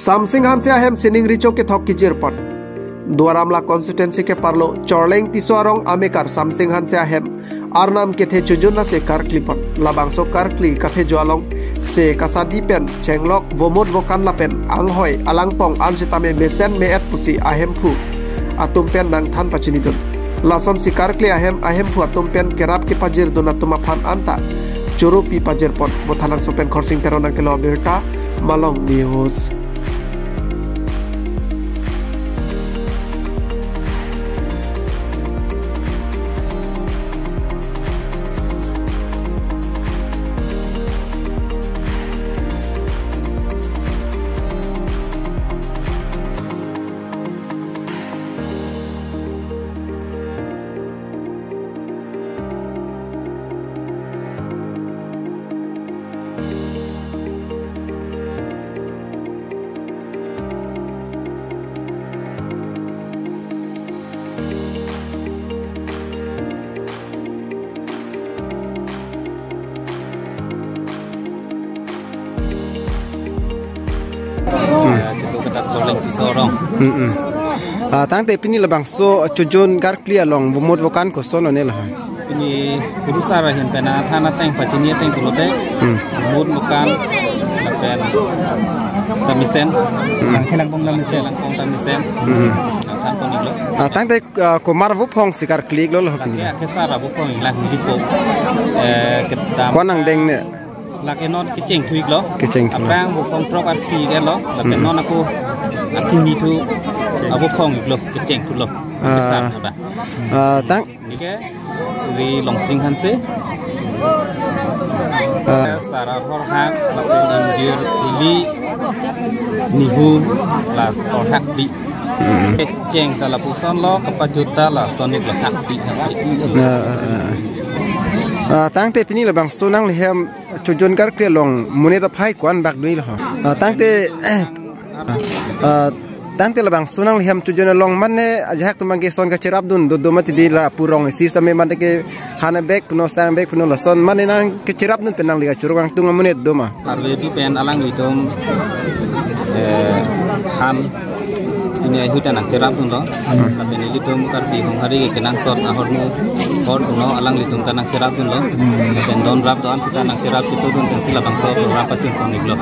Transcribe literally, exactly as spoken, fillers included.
Samsing Hanse ahem sining recho kethok kejir pon. Duar Amla constituency ke-arlo Chorleng Tisso arong amekar Samsing Hanse ahem arnam kethe chojun lasi karkli pon. Labangso karkli kathejo alongsi kasadi pen chenglok vomut vokan lapen anghoi alangpong an sitame mesen me-et pusi ahemphu atum pen nangthan pachinidun. Lasonsi karkli ahem ahemphu atum pen kerap kepajirdun atum aphan anta choro pi pajir pon. Vothatlangso pen Khorsing Teron nangkelo birta, Malong News. Hmm. Ya, kita ke Chorleng Tisso arong. Hmm, hmm. Ah, tangte pini labangso chojun karkli along vomut vokan koson lo ne la? Pini kurusar ahin pen nangthan ateng pachini ateng pulote. Hmm. Vomut vokan lapen ta mesen. Hmm. Langkhe langpong ta mesen. Langkhe langpong ta mesen. Hmm. Nangthan pon-iklo. Ah, tangte, ah, komat abuphongsi karkli-iklo lo pini? Lake akesar abuphong-ik lang hilipo. Eh, kedam. Ko-an angdeng ne? Lake non kechengthu-iklo. Kechengthu. Aphrang abuphong throk arpi-iklo. Lapen Hmm. non ako akimi thu abuphong-iklo, kechengthulo. Ah. Akesar pada. Ah, tang Nike Sri Longsing Hanse. Ah. Sara horhak, lapen ingjir ili nihu la horhak pi. Hmm. Kecheng ta lapuson lo, kapajut ta lason-iklo, hak pi, hak pi. Ah, ah, ah. Ah, tangte pini labangso nanglihem chojun karkli along monit aphai ko-an bak dui lo? Ah, tangte, ah, tangte labangso nanglihem chojun along mane ajahak atum abangke son kacherapdun dodo mati di lapu arong isi sitame mane ke han bag puno sang bag puno lason mane nangkecherapdun pen nangli kachoro kangtung amonit do ma? Arve pi pen alanglitum, eh, han pini ahut ta nangcherapdunlo. Hmm. Lapen ilitum Karbi Honghari kenangsot ahormu hor puno alanglitum ta nangcherapdunlo. Hmm. Lapen don rap don sita nangcherap chitudun pensi labangso program pachun pon-iklo.